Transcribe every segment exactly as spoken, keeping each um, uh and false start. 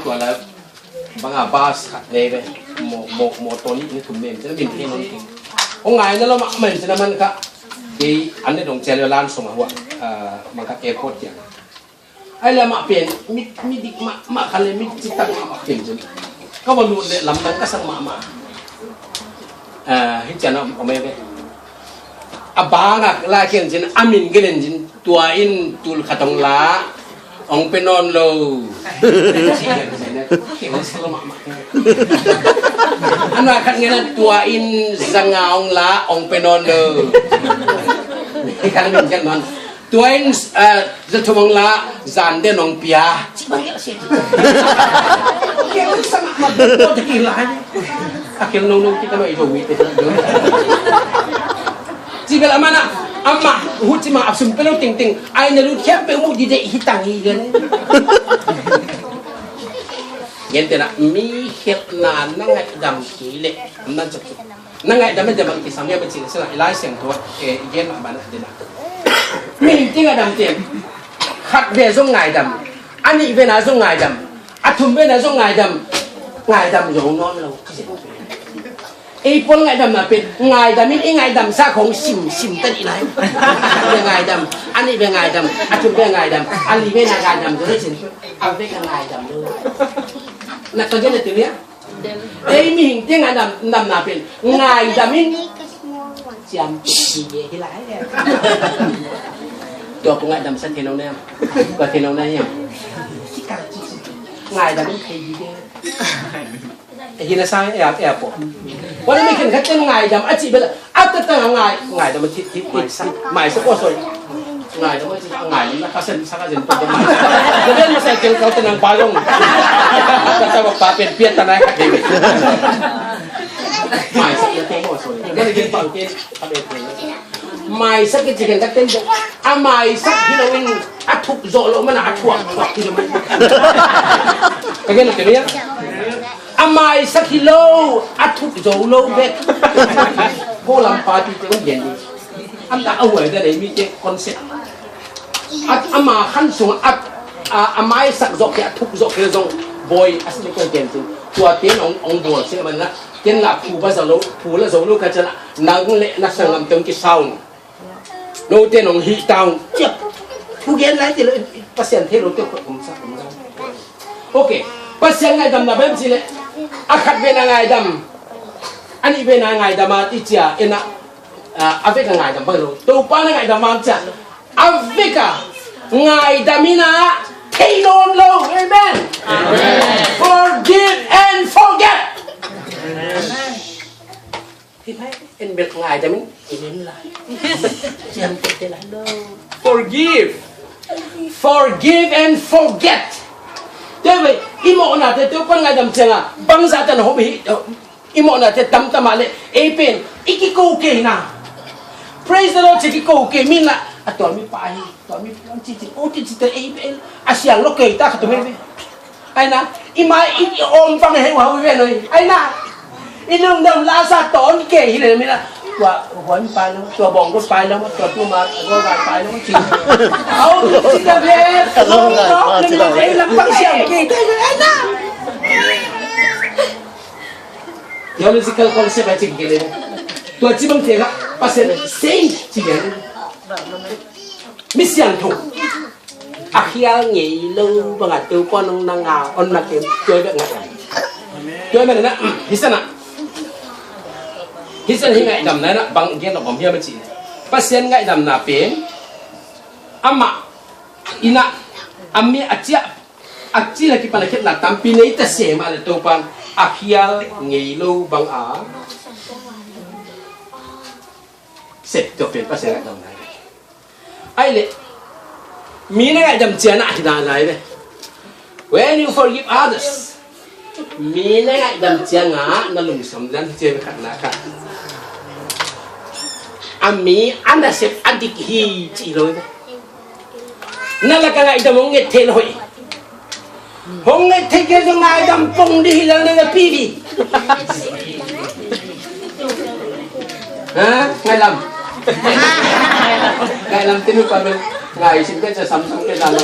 Tua la banga bus khat nei ve. Mo, mo, motor nih ni thum nei, cina min thei nong ting. Ong ngai na lo mahmah cina man kha. Kei an ne dong cel lan song a hua. Ah, man kha airport kiang. Ai la mah pen, mi, mi dik mahmah kha le mi citak mahmah pen cin. Ka va lut le lamdang ka sak mahmah. Ah, hi cian om, om e ve. A bang a la kian cin, a min kian cin, tua in tul khat ong la, ong pe nawn lo. An la khat ngen a tua in za nga ong la, ong pe nawn lo. Khat min kian nawn. Tua in, ah, za thum ong la, zan den ong pia. Ci bang ya sia. Keu sama ma bo de ki la. A kel no no kita ma i do wi te do. Ci bel a man a, a mah, hu ci ma a sum pe lo ting ting. Ai na lut khia pe mu di de hi tang hi de. Gen te na mi khel na na ngaidam ki le. Am nan cak. Na ngaidam a dam a kisam ia ba ci le sila i Lai Siangtho, eh, i gen mah ban a dena. Mihing ting a dam ten. Khat ve zong ngaidam. A nih ve na zong ngaidam. A thum ve na zong ngaidam. Ngaidam zo nawn lo. Ei pawl ngaidam na pen. Ngaidam in i ngaidam sa khong sim, sim tan i lai. Khat ve ngaidam. A nih ve ngaidam. A thum ve ngaidam. A li ve na ngaidam zo le sin. A ve ka ngaidam lo. Na ka gen a ti lia. Ei mihing ting a dam, damna pen ngaidam in ciam tuk hi ge hi lai. Tua ku ngaidam sa thei lo na hiam? Tua thei lo na hiam? Ngaidam in thei hi ge. Ei hi na sa e a po. Wan mi khen khat ten ngaidam a ci bel a tata ngai, ngaidam a ci, ci, ci. Maisak. Maisak ko soi. Ngaidam a ci, ngaidam na ka sen sa ka sen to maisak. Ngaidam masa kel kau tenang balong. Tata ba pa pen pia tanai ka dei. Maisak ya te mo soi. Ngaidam kel pau kel ka dei. Maisak ki ci kel ka ten. A maisak hi lo in a thuk zo lo man a thuak thuak hi lo man. Ka gen te ni. A maisak hi lo, a thuk zo lo bek. Ko lam pa ti te ong gen ni. Am ta a huai da nei mi te concept. A, ama khan sung a, a, a maisak zok ke, a thuk zok ke zong boi a si ko gen tu. Tua te ong, ong bol se man na. Ken la phu ba za lo, phu la zo lo ka chala. Nang le na sangam te ong ki sound. Note nong hih taung ciap. Thu gen lai ti lo, Pasian thei lo te khuat kum sak kum sak. Ok. Pasian ngaidam na bem ci le. A khat ve na ngaidam. A nih ve na ngaidam a ti cia. Ena, a, a vek a ngaidam bang lo. Topa na ngaidam bang cia. A vek a ngaidam ina thei nawn lo. Amen. Amen. Forgive and forget. Amen. Hi mai, en bel ngaidam in, hi men lai. Siam te te lai. Forgive. Forgive and forget. Te ve, i mawhna te, te pan ngaidam ciang a, bangza tan hom hi, i mawhna te tamtam a le, ei pen, i kiko kei na. Praise the Lord, ci kiko kei, min la, a tua mi pa hi, tua mi pa hi, ci, ci, o ci, ci te, ei pen, a siang lo kei ta, ka tu me ve. Ai na, i mai i, i om pang heu hau i ve noi. Ai na, i lungdam la sa ton ke hi le mi na. Tua huan pai lo, tua bong ko pai lo, tua tu ma go ga pai lo ci. Au ci da ve. Lo lo ni ma ei lam pang siang ke. Ai na. Theological concept a ci ke le. Tua ci bang te ga, Pasian saint ci ke. Mi siangtho. A khial ngei lo banga teu pua nong na nga on na kem tua bek ngaidam. Tua bek na, hi sana. Hi sana hi ngaidamna na bang gen lo bang hiam a ci. Pasian ngaidamna pen. Ama ina ami a cia a ci la kipan a khepna tampi nei ta se mah le Topan a khial ngei lo banga. Sep tua pen Pasian ngaidamna. Ai le, mi na ngaidam ciang a hi na lai ve. When you forgive others, mi na ngaidam ciang a na lungsim dan hi ciang khat na khat. A mi a nasep a dik hi ci lo ve. Na lak a ngaidam hong nget thei lo hi. Hong nget thei kei zong ngaidam pong dih hi lel na na pi dih. Ha? Ngailam. Ngailam tinu pa men. Ngai sin ka ca sam sam ke na lo.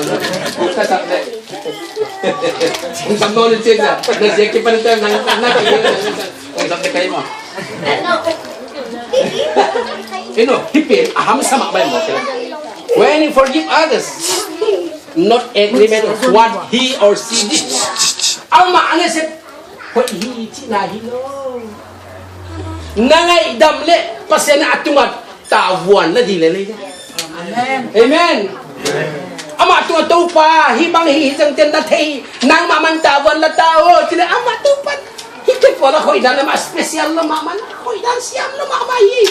Ka sak le. Sam no ni cek sa. Na cek ki pan tan nang nang ki. Nang sam te kai mo. Eno, hih pen a hamsa mahmah maw. When you forgive others, not agreement of what he or she did. Amah a na sep hoih hi cihna hi lo. Na ngaihdam leh Pasian a tungah tavuan na ding lel hi. Amen. Amah tungah Topa hih bang hi hi ciangin na thei, nangmah man tavuan la ta aw ci leh amah Topa hih kei pua la hoih dan amah special lo mahmah, hoih dan siam lo mahmah hi.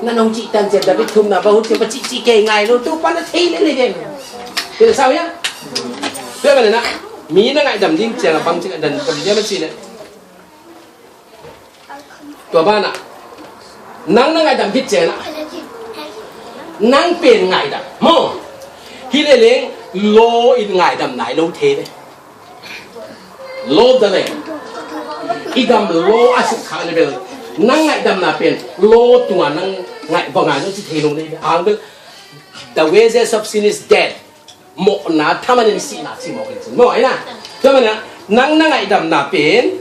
Na nong cih tan ciang David thumna bang hun ciang va cihcih kei ngai lo, Topa na thei lel hi den. Tua sau hiam? Tua manin ah mi na ngaihdam ding ciang a bang ci a dan dam diam a cih leh, tua banah nang na ngaihdam khit ciangin ah nang pen ngaihdam maw. Hi leleng law in ngaihdam nai lo thei ve. Law of the land. I gam law a sukkhak leh bel nang ngaihdamna pen law tungah nang ngai, va ngai lo ci thei lo nei ve. Ang bel the wages of sin is death. Mawhna thaman in sihna ci mawk in cin maw, aina. Tua manin ah nang na ngaihdamna pen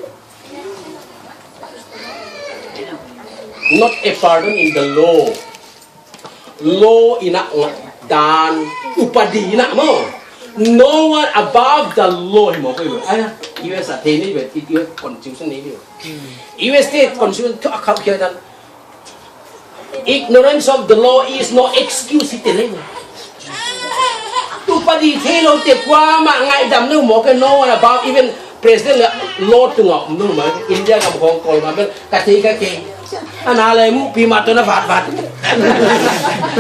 not a pardon in the law. Law in ah ngai dan, upadi in ah maw. No one above the law hi mawk hi ve. Aina, U S a thei nei ve, U S constitution nei ve. U S te constitution thu a khauh khia dan. Ignorance of the law is no excuse hi te leng. Upadi thei lo te kuamah ngaihdam lo mawk e, no one above, even president le law tungah om lo mawk e. India gam khawng Kawl gam bel ka thei ka kei. A na lai muhpi mah tawh na vatvat.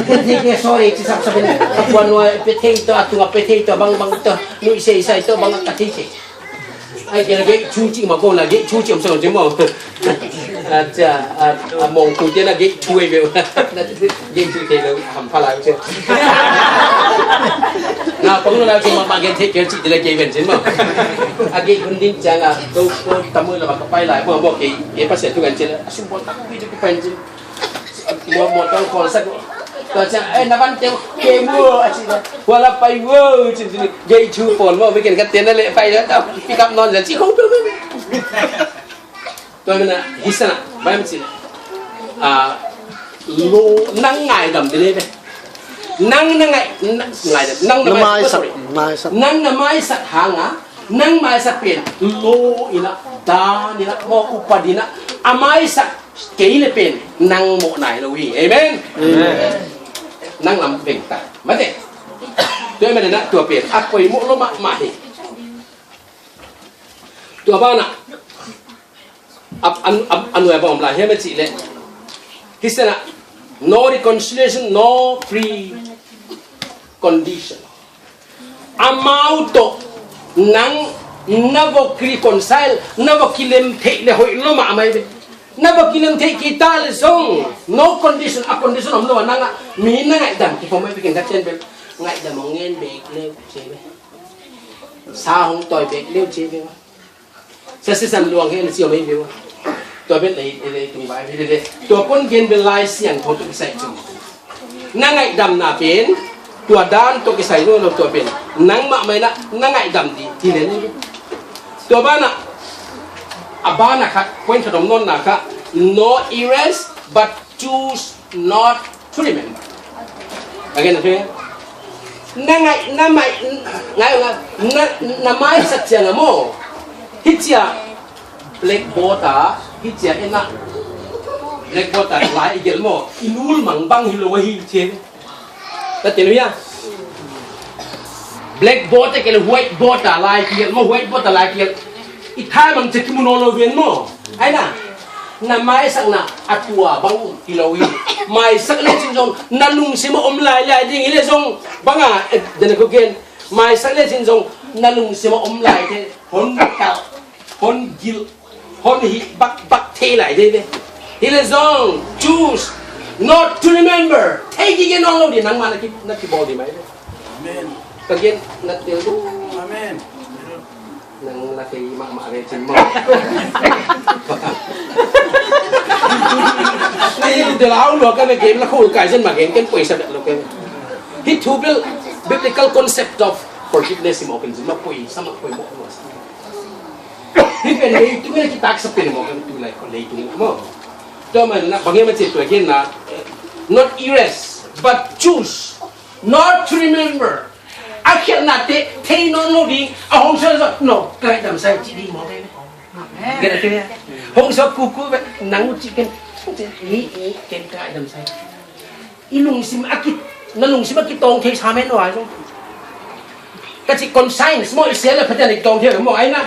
Thei ke sorry ci sapsap in. A puan nuai pe thei tawh, a tungah pe thei tawh, bangbang tawh, nuih seisai tawh bang ka thei kei. Ai kei na gei thu cih mah ko na gei thu cih om sang cih maw. Acha, a mong tu te na gei thu ai beu. Gei thu te lo ham pha lai cih. Na pang lo na cih mah mah gei thei kei cih te la gei ben cih maw. A gei hun ding ciang a ko ko tamu la ba ka pai lai maw maw gei gei pa sia tu kan cih la. A sum bol tak pi tu pai cih. Mo mo tang kol sak. Tua ciang, eh, na van teu ke mo a ci na. Wala pai wo ci ci. Gei thu pawl mo weekend ka ten na le pai na ta pick up non la ci ko pe pe. Tua mena hisana bai ci. Ah, lo nang ngaidam de le be. Nang na ngai, nang ngaidam, nang na maisak, sorry. Nang na maisak hanga. Nang maisak pen law in ah, dan in ah, maw, upadi in ah, a maisak kei le pen nang mawh nai lo hi. Amen. Amen. Nang lam veng ta mate. Tua ahih manin ah tua pen a poimawh lo mahmah hi. Tua banah a, a, a, a nuai bang om lai hiam a cih leh, hi seh na, no reconciliation, no precondition. Amau tawh nang na va reconcile, na va kilem theih le hoih lo mahmah hi ve. Na va kilem theih kei ta le zong, no condition, a condition om lo a nang ah mi na ngaihdam kikhawm hi ve. Ken ka cian bel ngaihdam hong ngen bek le uh ci hi ve. Sa hong tawi bek le uh ci hi ve. Sa sisan luang hi na ci om hi ve uh. Tua bel lei, lei tung vai hi ve. Tua kon gen bel Lai Siangtho tawh kisai cin. Na ngaihdamna pen tua dan tawh kisai lo lo tua pen nang mahmah in ah na ngaihdam ding hi le ni. Tua banah a banah khat point khat om nawn na kha, no erase but choose not to remember. Again, okay? Na ngai, na mai, ngai, na, na, na maisak ciang a maw. Hi cia blackboard ah, hi cia en ah blackboard ah lai i gelh maw, i nul mang bang hi lo ahi ci. Ka ti lo hia? Blackboard te kei le whiteboard ah lai kigelh maw, whiteboard ah lai kigelh. I thaimang cia kimu nawn lo ven maw. Ai na, na maisakna a tua bang hi lo hi. Maisak le cin zong na lungsim ah om lai lai ding hi le zong bang a, eh, dena ko gen. Maisak le cin zong na lungsim ah om lai te hon kal, hon gil, hon hih bak bak thei lai dei ve. Hi le zong choose not to remember. Thei kik nawn lo ding, nangmah na ki, na kibawl ding mai ve. Amen. Ka gen na tel ding. Amen. Nang la thei mahmah ve cin maw. Thei tel au lua ka ve, game la khol kai zen ma gen ken poisa bek lo ke. Hih thu bel biblical concept of Forgiveness hi mawk in zin mah poi sa mah poi mawk mawk sa. Hih pen leitung in a kitaksa pen mawk in tu lai ko leitung in mawk. Tua man na bang hiam a ci tua gen na, not erase but choose not to remember. A khialhnate thei nawn lo ding a hong suan zo no ka ngaihdam sa hi ci ding mawk. Gen a kei hong suak kuku ve nang u ci ken ni ken ka ngaihdam sa hi. I lungsim a ki, na lungsim a kitawng thei sa men lo a zong. Ka ci conscience maw i sia le Pathian a kitawng thei maw ai na.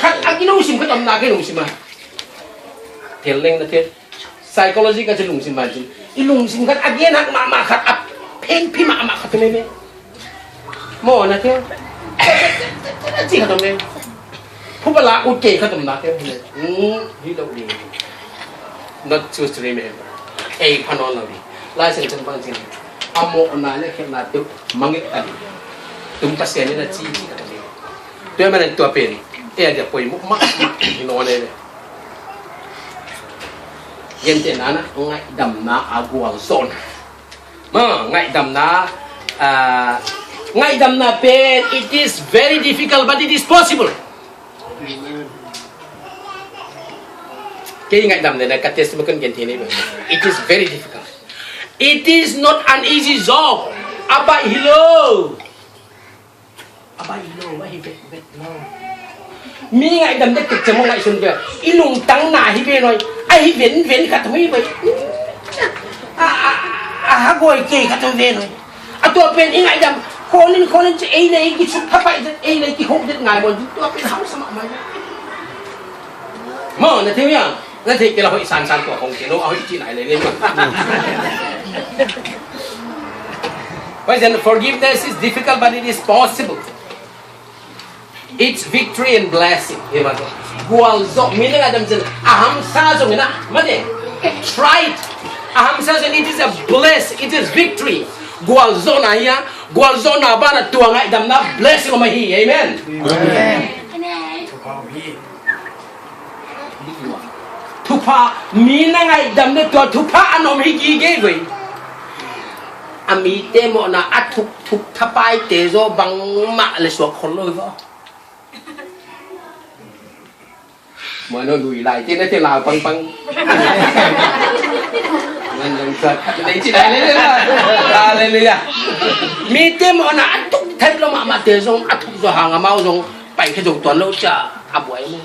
Khat a ki lungsim khat om na kei lungsim a. Tel leng na tel. Psychology ka ci lungsim a cin. I lungsim khat a gen hak mahmah khat a phenphi mahmah khat meme. Maw na tel. Ci khat om leng. Phuba la ut kei khat om na tel. Hi lo ding. Not choose to remember. Ei pha nawn lo ding. Lai Siangtho bang cin a mawhna le khialhna teuh mangngilh ta ding. Tung Pasian in a ci ci ta ding. Tua manin tua pen ei a dia poimawh mahmah hi nawn e le. Gentehna na ngaihdamna a gualzawhna. Ma ngaihdamna, ah, ngaihdamna pen it is very difficult but it is possible. Kei ngaihdam le na ka testimony kan gen thei nei ba. It is very difficult. It is not an easy job. A baih hi lo. A baih hi lo, a hi vet vet lo. Mi ngaihdam dekdek cem ngaihsun ve. I lungtang na hi ve noi. A hi ven ven khat hoi ve. A, a, a ha goi kei khat hoi ve noi. A tua pen i ngaihdam khawnin khawnin ci ei le i kisuk thapai zet ei le i kihok zet ngai maw tua pen hausa mahmah. Maw na thei uh hiam? Na thei kei la hoih sansan tua hong kei lo a hoih cih nai le le maw. Forgiveness is difficult but it is possible. It's victory and blessing. Hi mah tawh. Gualzawh mi le ngai dam cin a hamsa zong ina mate. Try it. A hamsa zong it is a bless. It is victory. Gualzawhna hi a gualzawhna banah tua ngaihdamna blessing om ahi. Amen. Amen. Thupha mi na ngaihdam le tua thupha a nuam hi gige vei. A mite mawhna a thukthuk thapaite zaw bangmah le suak khol lo hi vaw. Mano lui lai te na te lau pangpang. Nan nan sat. Nei ci lai le le la. Hallelujah. Mite mawhna a thuk thai lo mahmahte zong a thuk zaw hang amau zong pai khe zong tuan lo cia a buai mo.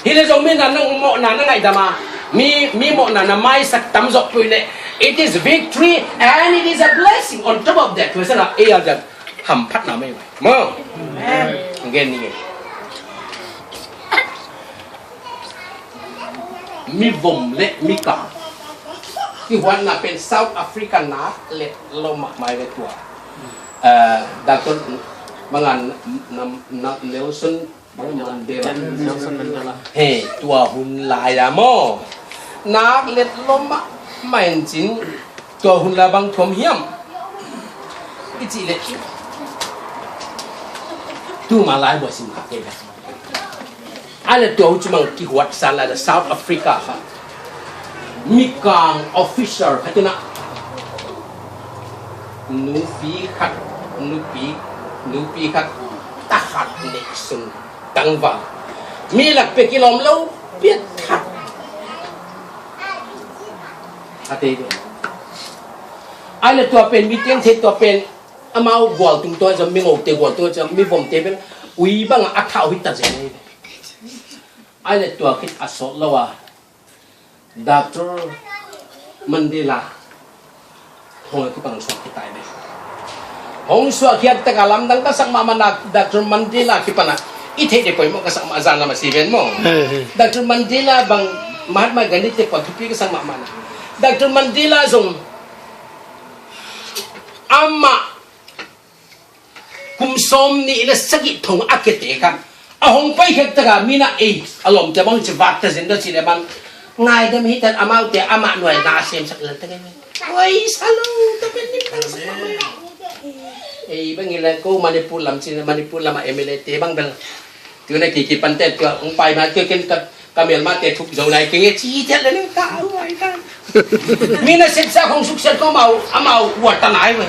Hi le zong mi na nang mawhna na ngaihdam a mi mi mawhna na maisak tam zawh pui le. It is victory and it is a blessing on top of that. Tua sana ei a zat hamphatna mai mai maw. Gen ni gen. Mi vom le mi kang kihuatna pen South Africa na let lo mahmah ve tua. Doctor mangan Nelson Mandela. He tua hun lai-a maw nak let lom ah mahin cin tua hun lai bang thuam hiam i cih leh tuma lai buai sim kha kei ve. A le tua hu cimang kihuat san lai le South Africa kha mikang officer khat in ah nupi khat nupi nupi khat ta khat neih sun tangval mi lak pia kilawm lo piat khat a tei deh. A le tua pen mi teng thei tua pen amau gual tung tua ciang mi ngote gual tua ciang mi vomte pen ui bangah a thah uh hi ta zen hi. A le tua khit a sawt lo a Doctor Mandela hong a kipan hong suak kitai ve. Hong suak khiat taka lamdang ka sak mahmah na Doctor Mandela kipan a i theih deh poimawh ka sak mah a zan lam a si ven maw. Doctor Mandela bang Mahatma Gandhi te pawh thupi ka sak mahmah na Doctor Mandela zong amah kum sawm nih le sagih thong a kete kha a hong paikhiat taka mi na ei a lawmte bang ci vak ta zin dawh ci le bang ngaidam hi tan amaute amah nuai na a semsak lel ta kei. Oi salo ta pen ni pang sa ei bang ila ko Manipur lam ci Manipur lam a M L A te bang bel tuna kiki pante tua hong pai ma tua ken ka Ka melmate thuk zo nai kenge ci tiat le nang ta au ai ta. Mi na sepsa khong suksiat ko amau amau uat ta nai ve.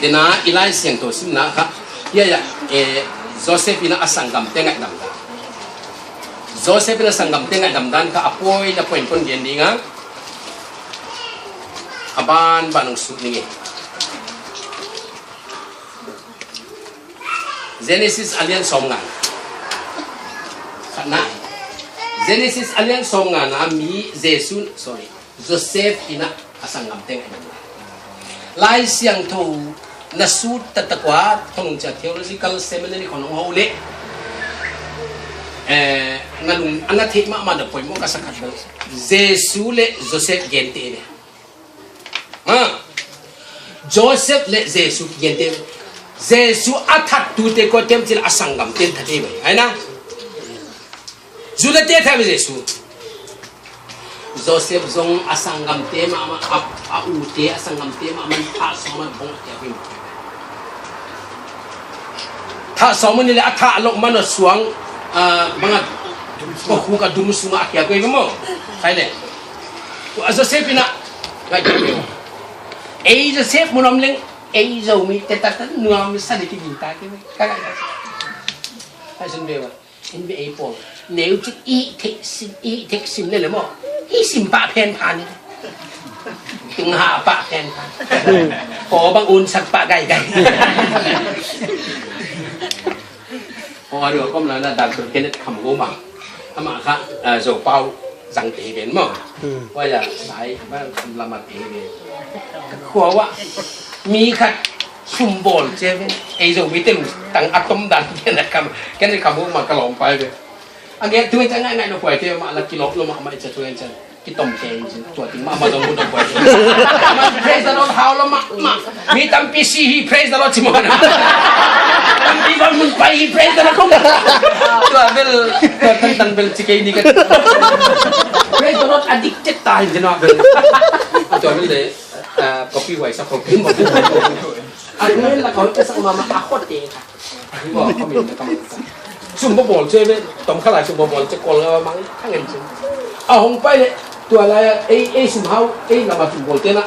Tena i Lai Siangtho simna kha, hiah, hiah, eh, Joseph in a sanggamte ngaihdam dan. Joseph in a sanggamte ngaihdam dan kha a point a point kon gen ding a, a banban hong sut ning e. Genesis a lian sawmnga. Khatna. Genesis a lian sawmnga na mi Jesu, sorry, Joseph in a sanggamte ngaihdam dan. Lai Siangtho na sut taktak uh a, Thonung Chia Theological Seminary khong hong ho leh, eh, na lung a na theih mahmah na poimawh ka sa khat bel, Jesu le Joseph gente ve. Ha? Joseph le Jesu gente ve. Jesu a thattute kua hiam cih leh a sanggamte thatte ve. Ai na? Judate that ve Jesu. Joseph zong a sanggamte mahmah, a, a ute a sanggamte mahmah thah sawm a bong a kiak in. Thah sawm a ni le a thah loh man a suang, ah, bang a, kua khuk a dum sungah a kiak ve maw. Khai le. A Joseph in a, ngai kiak ve. Ei Joseph mun om leng, ei Zomi te tak nuam sa le ki gita kiak ve. Ka ngai ka. Khai sun ve wa. In ve ei pawl. Neu cik i thek sin, i thek sin le le maw. I sim pah phen phan ni. Ting ha pah phen phan. Ko bang un sak pah gai gai. Ko a dua kom la na Doctor Kenneth Kham Go Mang. Amah kha, ah, Zo Pau zang te hi ven maw. Hmm. Ko ya sai ba lam a te hi ven. Khua wa mi khat sum bawl cia ven. Ei Zo mi te lungtang a tom dan Kenneth Kham, Kenneth Kham Go Mang ka lawm pai ven. A nge tu en cia ngai ngai no kuai te ma la kilawm lo ma ma cia tu en cia. Kitom kei in cin, tua ting mahmah zong mun dong kuai. Praise the Lord, hau lo mahmah. Mi tampi si hi, praise the Lord, ci mawk na. Tampi bang mun pai hi, praise the Lord, kong. Tua bel, tua tan tan bel ci kei ni ka. Praise the Lord, addicted ta hi cin tua bel. Tua bel de, ah, copy huai sa copy mawk. A tua bel la kau te sa mama a khote ka. Sum bawl bawl cia ve, tom kha lai sum bawl bawl cia kol nga mang thang en cin. A hong pai le, tua lai a, ei, ei sum hau, ei lama sum bawl te na.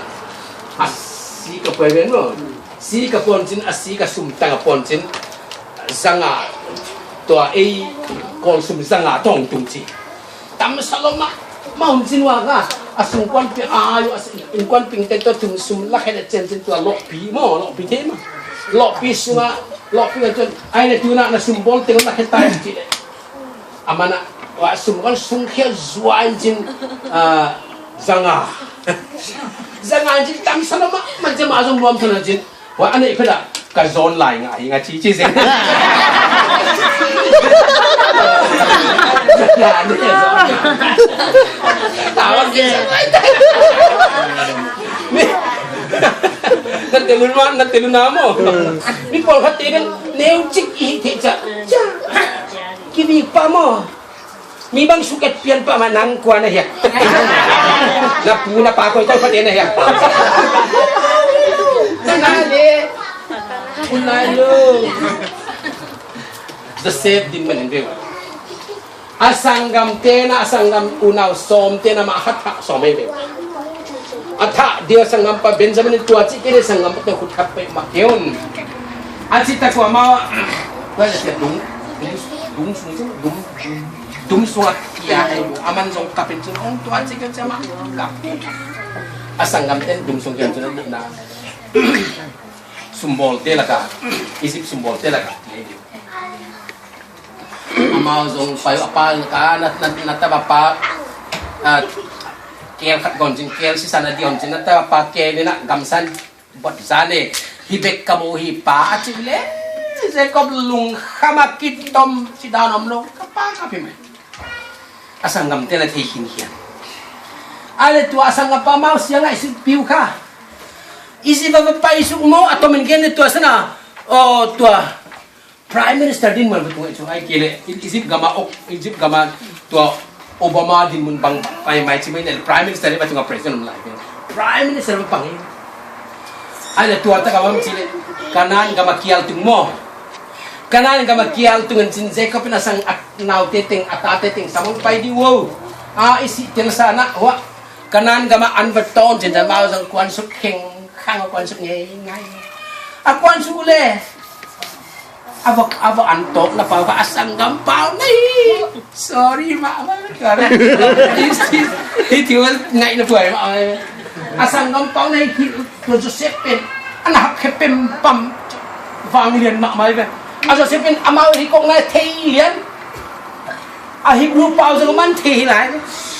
A si ka puai ven lo. Si ka puan cin, a si ka sum tang a puan cin. Zanga, tua ei kol sum zanga tong tung ci. Tam sa lo mah, mah hun cin wa ka, a sungkuan pi, a, a sungkuan ping te tua tum sum la khen a cen cin tua lokpi maw, lokpi te maw. Lokpi sunga, lokpi ka cun, ai na tuna na sum bawl te na khen tai ci le. A mana, wa sum kan sung khia zua in cin, a, zanga. Zanga in cin tam sa lo mah, man cin mah zong nuam sa na cin. Wa a neih pheta ka zawn lai ngah hi nga ci ci zen. Na telun ma, na telun na maw. Mi pawlkhat te bel neu cik i hih theih ca. Ca. Kibik pa maw. Mi bang suket pian pah mah nang kua na hiak. Na pu na pa koi koi pate na hiak. Na na le. Kun lai lo. Joseph din man in veu. A sanggam te na, a sanggam unau sawm te na mah a hat thah sawm ei veu. A thah dia sanggampa Benjamin in tua cih kei le sanggampa tawh khut khat peuhmah kei un. A cih tak uh amau ah, tua le sia dung, dung, dung sung cin, dung, dung sung ah kia ei uh. A man zong kap in cin, hong tua cih kei ciamah kap. A sanggamte in dung sung kia cin a dihna. Sumbawlte lakah, Egypt sumbawlte lakah. Amau zong pai a pa ka na, na, na tapa pa, ah, kel khat gon cin, kel sisan a dion cin, na tapa pa kel ina gamsan bot zane hi bek ka mu hi pa a ci le. Jacob lungkham a kitom ci dan om lo ka pa ka pi mai. A sanggamte na thei khin khian. A le tua a sanggampa mau sia ngaihsut piu kha. Egypt a va pai suk maw a tomin gen le tua sana. O tua. Prime Minister din man va tung ai cu ai kei le Egypt gama ok Egypt gama tua Obama din mun bang pai mai ci mai le Prime Minister le va tung a President um lai. Prime Minister va pang hi. Ai le tua taka bang ci le Canaan gama kial tung maw. Canaan gama kial tung an cin Jacob in a sang a naute teng a tate teng samong pai di wow. A i si tel sa na hua. Canaan gama an va ton cin dan mau zang kuan suk kheng khang kuan suk ngei ngai. A kuan suk le. A va, a va an tok na pau ka a sanggam pau nei. Sorry ma ma ka. Isi iti wal ngai na puai ma. A sanggam pau nei ki to Joseph pen. An hap khe pem pam. Vang lian ma mai ve. A Joseph pen amau hi kong ngai thei lian. A Hebrew pau zong man thei hi lai.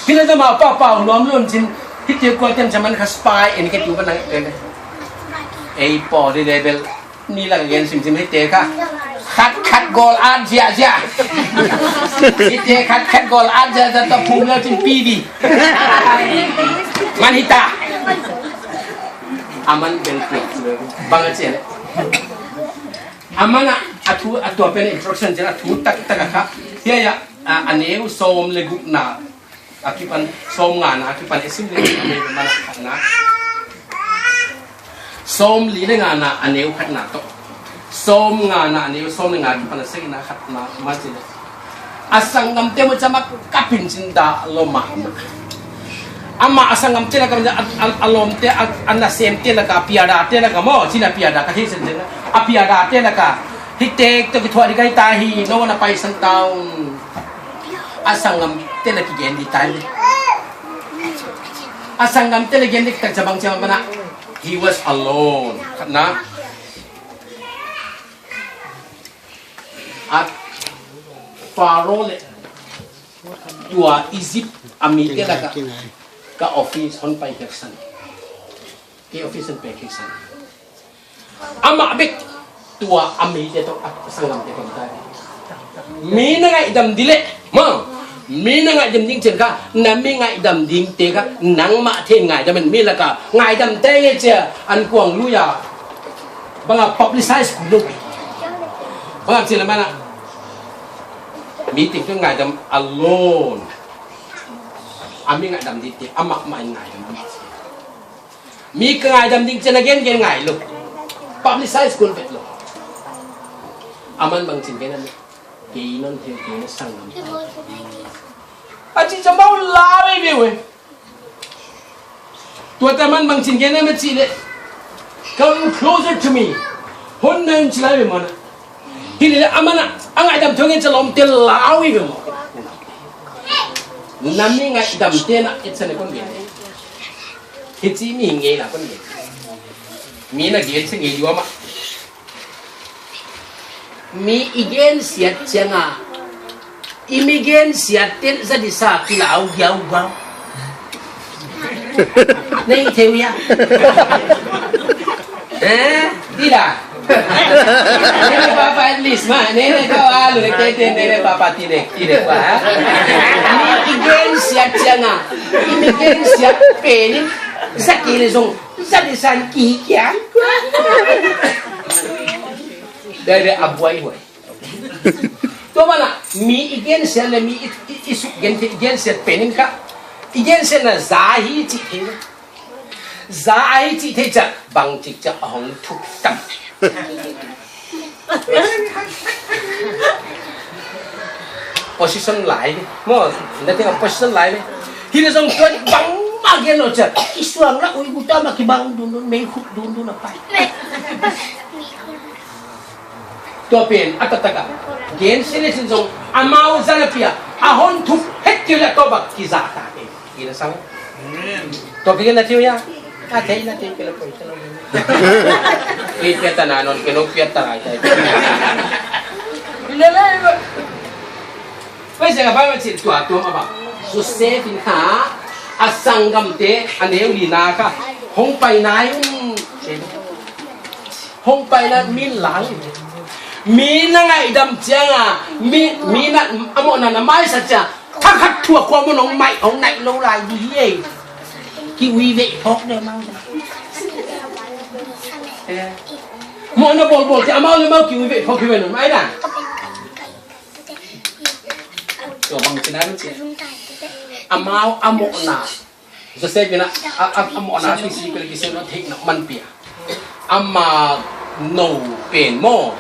Hi le zama pau pau nuam lon cin. Hi te kua tem caman kha spy en ke tu ban nang en. Ei paw di level ni lang gen sim sim hi te kha. Khat khat gol at zia zia. Hi te khat khat gol at zia zia to phum lo cin P V. Man hi ta. Aman bel tu. Bang a cin. Amana a thu a tua pen introduction cin a thu tak tak a kha. Hia ya a neu som le guk na. A kipan sawm ngana a kipan i sim ding a mei mana khatna. Sawm li le ngana a neu khatna tawh sawm ngana a neu sawm le nga a kipan a sagihna khatna ma ci le. A sanggamte mu cama kapin cin dah lo mahmah. Amah a sanggamte laka a, a, a lawmte a, a nasemte laka a piadate laka maw cin a piada ka thei sen sen a piadate laka hi tek tawh kithuah ding ka hi ta hi no na paisan taun. A sanggamte na kigen di tai. A sanggamte na gen di tak cabang ciang mana. He was alone. Khatna. A Pharaoh le tua Egypt a mite laka ka office hon pai keksan. Ke office hon pai keksan. Amah bek tua a mite tawh a sanggamte tawh ta. Mi na ngaihdam dih leh maw, mi na ngaihdam ding ciang kha na mi ngaihdam dingte kha nangmah thei ngaihdam in mi laka ngaihdam teng e cia an kuang lui a banga publicize kul lo. Banga cia lamana meeting tawh ngaihdam alone. A mi ngaihdam dingte amah mah in ngaihdam ding. Mi ka ngaidam ding ciang a gengen ngai lo. Publicize kul vet lo. A man bang cin gen a mi kei non thei kei na sanggam. A ci ciang bau lau ei ve ve. Tua ta man bang cin gen a mi ci le. Come closer to me. Hon nang ci lai ve mana. Hi le le a mana a ngaidam thong en ciang lawmte lau ei ve maw. Na mi ngaidamte na et sa ne kon gen. Hi ci mi ngei na kon gen. Mi na gen ci ngei diu a mah. Mi i gensiat cianga i mi gensiat ten za disa kilau giau guau. Nei theu ya. Eh, dida. Nene papa at least ma nene kau alu ne kete nene papa tine tine pa ha. Mi i gensiat cianga i mi gensiat penin za kile zong za disan kihi kian. Dai dai a buai huai. Tua mana mi i gensiat le mi i, i, i suk gente i gensiat penin kha i gensiat na za hi cih thei. Za ahi cih thei ciang bang cik ciang a hong thuk tam. Position lai ve maw. Na tengah position lai ve. Hi le zong tuan bang mah gen lo ciang i suang la ui guta mah kibang dundun mei khuk dundun a pai. Tua pen a taktak a gen sile sin zong amau zan a pia a hon thuk het kei le tua bak kizah ta e. Ina sang. Tua pi na tiu ya. A thei na tiu kela koi kela. Pi pia ta na non kelo pia ta lai tai. Ina lai ba. Pai se ka pai ma cin tua tua ma ba. Joseph in kha a sanggamte a neu li na kha hong pai nai un. Hong pai na min lang. Mi na ngaidam cianga mi mi na a mawhna na mai sa ciang. Thakhat thua khua mun hong mai hong naih lo lai di hi ei. Ki ui veih phawk deuh mau. Mawhna bawlbawl ci amau le mau ki ui veih phawk hi ve nun mai na. Tua bang ci nai man ci amau a mawhna. Joseph in a a a mawhna a kisi kul kisi na theihna man pia. Ama no pen maw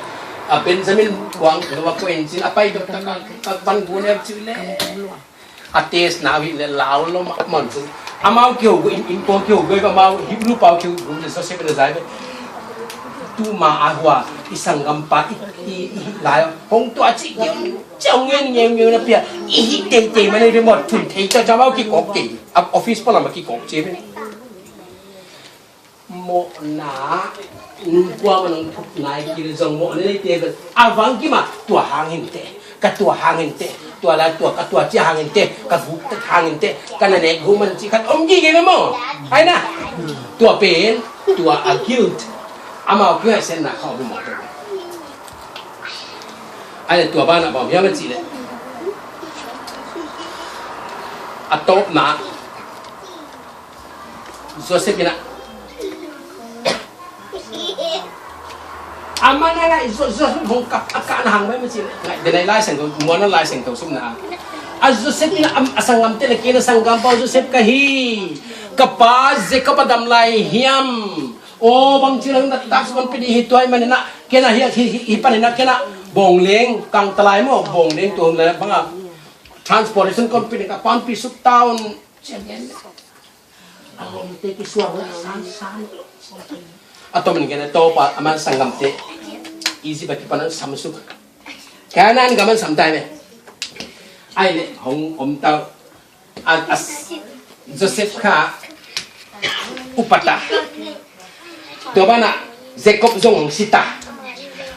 a Benjamin kuang lo a ko en cin a pai dok taka a van gu ne ci le. A test na a wih le lau lo mah man cin amau kiho gu in in ko kiho gu amau Hebrew pau kiho gu le Joseph in a zai ve. Tuma a hua i sanggampa i i i lai hong tua ci kiho. Ciau ngen ngeu ngeu na pia i hih teitei man ei ve maw thun thei ciau ciau mau kikawk kei a office palam a kikawk ci ve. Mawhna kua man hong thuk nai kil zong mawhna neite bel a vang kima tua hang hinte ka tua hang hinte tua lai tua ka tua cia hang hinte ka guk tak hang hinte ka na nek hu man ci khat om gige ve maw. Ai na tua pen tua a guilt amau kingaihsiatna kha om maw. Ai le tua banah bawm hiam a cih leh a tawpna Joseph in ah a man a ngai Joseph hong kap a kahna hang bai ma cih leh ngai denai Lai Siangtho muan a Lai Siangtho simna a A Joseph in a, a sanggamte le, "Ken a sanggampa Joseph ka hi. Ka pa Jacob a dam lai hiam? Aw, bangci lang na tax kon pini hi tuai manin ah, ken a hi, hi, hi, hi panin ah ken a bawng leng kang ta lai maw, bawng leng tuam lai bang a transportation kon pini ka pan pi suk taun." Cian gen a lawmte kisuang la san san. A tomin gen a topa a man sanggamte Egypt a kipan an sam suk. Kanaan gam an sam tai ve. Ai le hong om tau. A, a, Joseph kha upa ta. Tua banah Jacob zong hong si ta.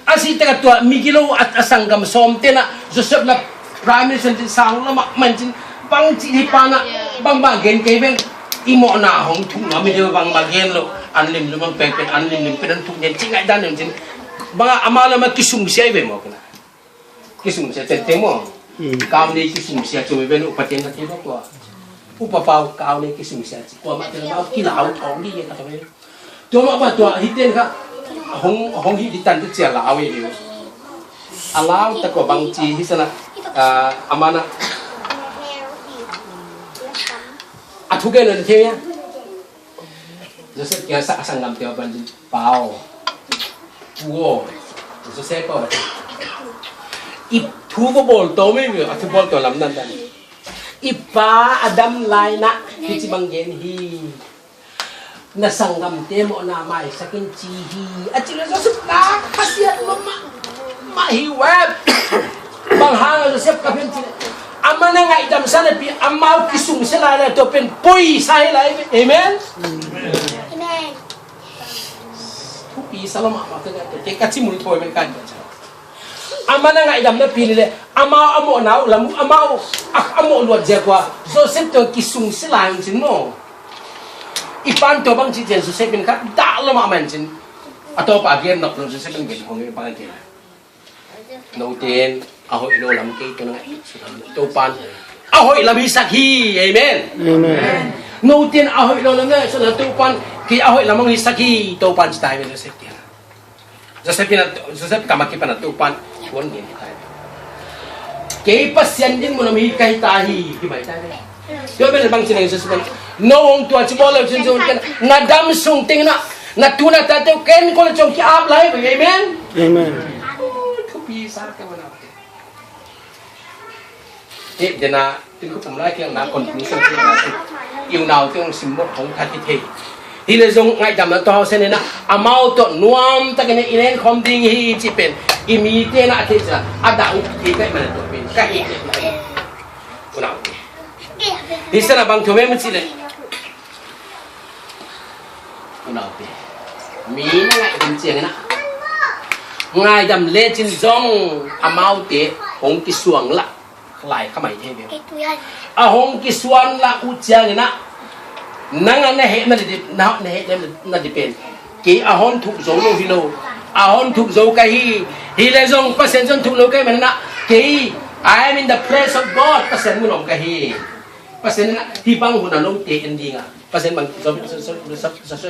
A si takah tua migilo a, a sanggam sawm tenah Joseph na prime minister cin sang lamah mancin bangci hi panah bangmah gen kei ven. I mawhna hong thuk nuam i deuh bangmah gen lo. An limlim ang pekpen an limlim pen an thuk den ci ngaih dan limcin. Bangah amah lamah kisungsia i ve maw kena. Kisungsia tengteng maw? Kau nei kisungsia cumi ben upa ten na thei bak tua. Upa pau kau nei kisungsia ci. Kua mah ten mau kilau thong di ka thong. Tua mah ba tua hiten kha hong hong hi di tan tu cia lau e. A lau ta kua bang ci hi sana, ah, amana. A thu gen na thei ya. Joseph kia sa asang lam tia ban jin pau. Pu aw, Joseph aw, i thu va bawl tawm ei ve, a thu bawl tawm lam nan dan. I pa a dam lai na hi ci bang gen hi. Na sanggamte mawhna maisak in ci hi. A ci le Joseph na khasiat mah mah hi web. Bang hang a Joseph ka phen ci le. Amah na ngaihdam sa napi amau kisungsia lai lai tua pen poisa hi lai. Amen. Amen. Thupi sa lo mahmah te te ka ci mun thoi men kan. Amah na ngaihdam napi ni le amau a mawhna uh lam amau a mawh luat zia kua Joseph tua kisungsia lai un cin maw. I pan tua bang ci cian Joseph in khat dah lo mahmah in cin. A tawpa gen nok lo Joseph in gen hong in bang gen. Noten a hoih lo lam kei tawh na ngaih Topan a hoih lam hisak hi. Amen. Amen. Noten a hoih lo lam na ngaih Topan kei a hoih lam hong hisak hi. Topan ci ta hi ve Joseph kiang. Joseph in a, Joseph kam a kipan a Topan huan gen hi ta hi ve. Kei Pasian din mun om hi ka hi ta hi. Hi mai ta hi ve. Tua bel bang ci nang Jesu pen no hong tua ci bawl lo cin Jesu pen na dam sung ting na na tu na ta teu ken ko le cong ki ap lai. Amen. Amen. Thupi sa ka mana. Te dena tin ko pum lai kiang na conclusion ki na. Iu nau teng sim mo hong tha ki thei. Hi le zong ngaidam na to hau sen na amau to nuam ta ken i len khom ding hi ci pen i mi te na thei sa a da u ki kai mana to pen ka hi. Unau te. Hi sana bang thu mem ci le. Unau te. Mi na ngaidam ciang na. Ngaidam le cin zong amau te hong kisuang la. Lai khamai thei ve. A hong kisuan la uh ciang na. Nang a na heh na di na heh na di pen. Kei a hon thuk zo lo hi lo. A hon thuk zo ka hi. Hi le zong Pasian zong thuk lo ka hi mana kei. I am in the presence of God. Pasian mun om ka hi. Pasian na hi bang hun a lo te en ding a. Pasian bang zo zo zo zo zo zo